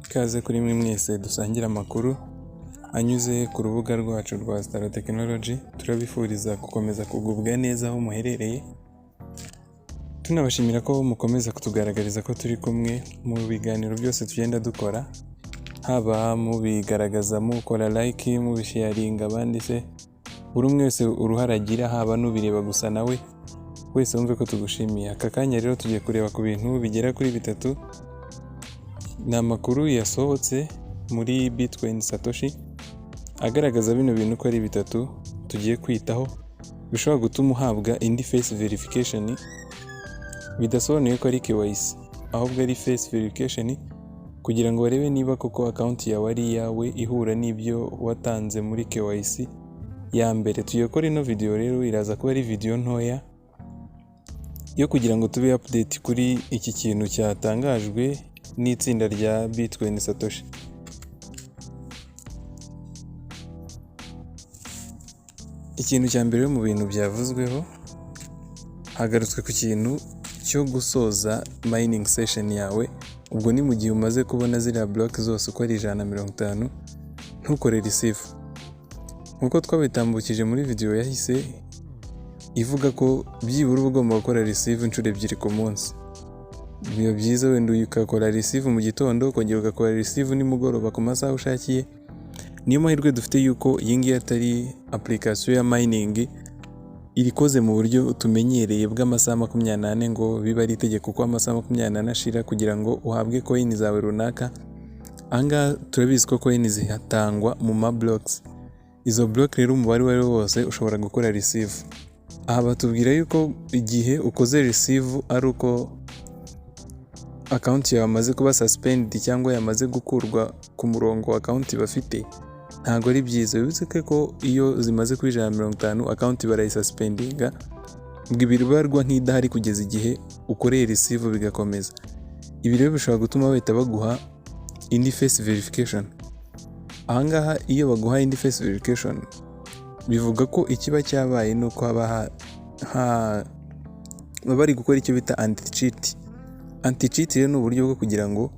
Ikaze kuri mwe mwese dusangira amakuru anyuze ku rubuga rwacu rwa Star Technology, turabifuriza gukomeza kugubwa neza aho muherereye, tunabashimira ko mukomeza kutugaragariza ko turi kumwe mu biganiro byose tugenda dukora, haba mubigaragaza mukora like, mubisharinga abandi se, buri umwe wese uruhare agira, haba n'ubireba gusa nawe wese wumve ko tugushimiye. Aka kanya rero tugiye kureba ku bintu bigera kuri bitatu, ni amakuru yasohotse muri Bitcoin Satoshi agaragaza bino bintu uko ari bitatu tugiye kwitaho, bishobora gutuma uhabwa indi face verification, bidasobanuye ko ari KYC, ahubwo ari face verification kugira ngo barebe niba koko account yawe ari iyawe, ihura n'ibyo watanze muri KYC ya mbere. Tugiye gukora ino video rero, iraza kuba ari video ntoya yo kugira ngo tube update kuri iki kintu cyatangajwe n'itsinda rya Bitcoin Satoshi. Ikintu cya mbere mu bintu byavuzweho, hagarutswe ku kintu cyo gusoza mining session yawe, ubwo ni mu gihe umaze kubona ziriya block zose uko ari 150, ntukore receive. Nk'uko twabitambukije muri video yahise ivuga ko byibura uba ugomba gukora receive inshuro ebyiri ku munsi. Biba byiza wenda ugakora receive mu gitondo, ukongera ugakora receive nimugoroba ku masaha ushakiye. Niyo mahirwe dufite yuko iyi ngiyi atari application ya mining ikoze mu buryo tumenyereye bw'amasaha 24, ngo bibe ari itegeko ko amasaha 24 ashira kugira ngo uhabwe coin zawe runaka. Aha ngaha turabizi ko coin zihatangwa mu ma blocks. Izo block rero umubare uwo ari wo wose ushobora gukora receive. Aha batubwira yuko igihe ukoze receive ari uko account yawe yamaze kuba suspended cyangwa yamaze gukurwa ku murongo wa account bafite, ntabwo ari byiza. Bivuze ko iyo zimaze kuba 150 account barayisuspendinga, ubwo ibibarwa nk'idahari kugeza igihe ukoreye receive bigakomeza. Ibi rero bishobora gutuma bahita baguha indi face verification. Aha ngaha iyo baguha indi face verification, bivuga ko ikiba cyabaye ni uko haba baba bari gukora icyo bita anti cheat. Anti cheat rero ni uburyo bwo kugira ngo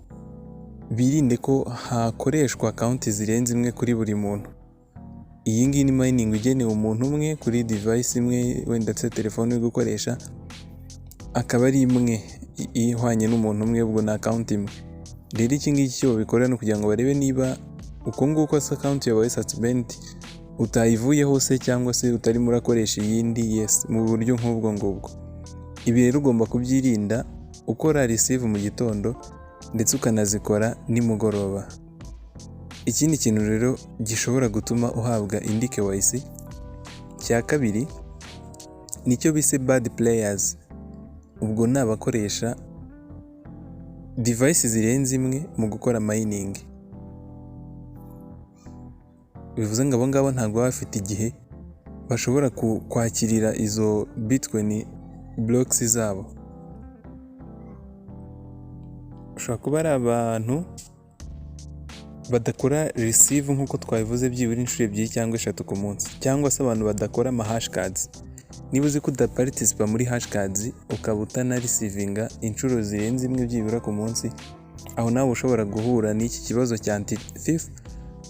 birinde ko hakoreshwa account zirenze imwe kuri buri muntu. Iyi ngiyi ni mining igenewe umuntu umwe kuri device imwe, wenda se telefone uri gukoresha akaba ari imwe ihwanye n'umuntu umwe, ubwo ni account imwe. Rero iki ngiki icyo babikora ni ukugira ngo barebe niba uko nguko se account yabaye suspend utayivuyeho se, cyangwa se utarimo urakoresha iyindi, yes, mu buryo nk'ubwo ngubwo. Ibi rero ugomba kubyirinda ukora receive mu gitondo ndetse ukanazikora nimugoroba. Ikindi kintu rero gishobora gutuma uhabwa indi KYC cya kabiri, nicyo bise bad players. Ubwo ni abakoresha device zirenze imwe mu gukora mining. Bivuze ngo abo ngabo ntabwo baba bafite igihe bashobora kwakirira izo Bitcoin blocks zabo. Ushobora kuba ari abantu badakora receive nk'uko twabivuze byibura inshuro ebyiri cyangwa eshatu ku munsi, cyangwa se abantu badakora ama hashcards. Niba uzi ko udaparticipa muri hashcards, ukaba utanarisivinga inshuro zirenze imwe byibura ku munsi, aho nawe ushobora guhura n'iki kibazo cya anti thief,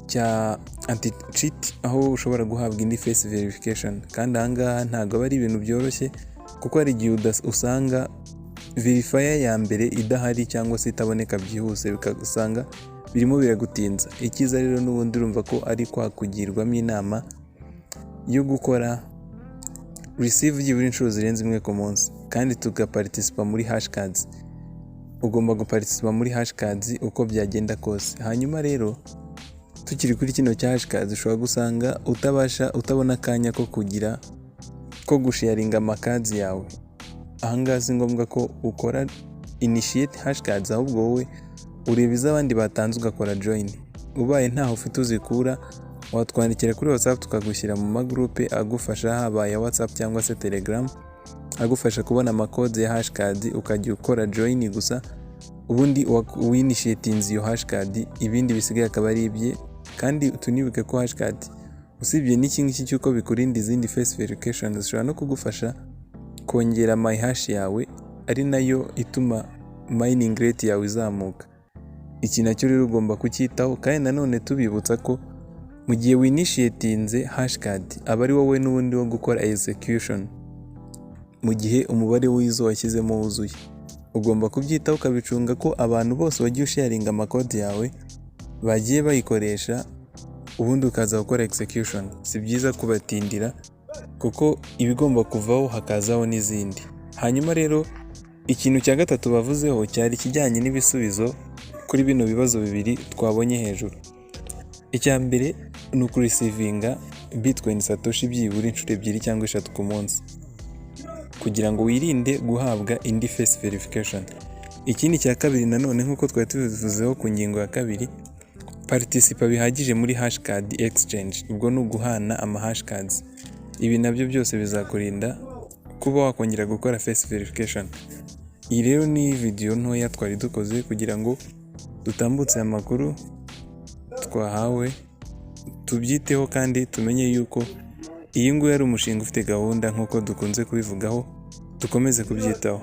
cya anti cheat, aho ushobora guhabwa indi face verification. Kandi aha ngaha ntabwo aba ari ibintu byoroshye, kuko hari igihe usanga verifier ya mbere idahari cyangwa se itaboneka byihuse, bikasanga birimo biragutinza. Icyiza rero n'ubundi urumva ko ari kwa kugirwamo inama yo gukora receive byibura inshuro zirenze imwe ku munsi, kandi tugaparticipa muri hashcards. Ugomba guparticipa muri hashcards uko byagenda kose. Hanyuma rero tukiri kuri kino cya hashcards, ushobora gusanga utabasha, utabona akanya ko kugira ko gusharinga amacards yawe. Aha ngaha si ngombwa ko ukora initiate hashcards, ahubwo wowe ureba iz'abandi batanze ugakora join. Ubaye ntaho ufite uzikura, watwandikira kuri WhatsApp tukagushyira mu magroupe agufasha, haba aya WhatsApp cyangwa se Telegram, agufasha kubona amakode ya hashcard, ukajya ukora join gusa, ubundi winishiyetinze iyo hashcard, ibindi bisigaye akaba ari ibye. Kandi tunibuke ko hashcard, usibye n'iki ngiki cy'uko bikurinda izindi face verification, zishobora no kugufasha kongera my hash yawe, ari nayo ituma mining rate yawe izamuka. Iki nacyo rero ugomba kucyitaho. Kandi nanone tubibutsa ko mu gihe winitiatinze hashcard, aba ari wowe n'ubundi wo gukora execution mu gihe umubare w'izo washyizemo wuzuye. Ugomba kubyitaho, ukabicunga ko abantu bose wagiye usharinga amakode yawe bagiye bayikoresha, ubundi ukaza gukora execution. Si byiza kubatindira, kuko ibigomba kuvaho hakazaho n'izindi. Hanyuma rero ikintu cya gatatu bavuzeho cyari ikijyanye n'ibisubizo kuri bino bibazo bibiri twabonye hejuru. Icya mbere ni ukureceivinga Bitcoin Satoshi byibura inshuro ebyiri cyangwa eshatu ku munsi, kugira ngo wirinde guhabwa indi face verification. Ikindi cya kabiri nanone, nk'uko twari tubivuzeho ku ngingo ya kabiri, participa bihagije muri hashcard exchange, ubwo ni uguhana ama hashcards. Ibi nabyo byose bizakurinda kuba wakongera gukora face verification. Iyi rero ni video ntoya twari dukoze kugira ngo dutambutse aya makuru twahawe, tubyiteho kandi tumenye yuko iyi nguyi ari umushinga ufite gahunda nk'uko dukunze kubivugaho, dukomeze kubyitaho.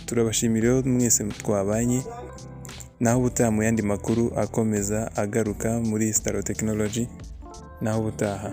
Turabashimira rero mwese twabanye, naho ubutaha mu yandi makuru akomeza agaruka muri Staro Technology. Naho ubutaha.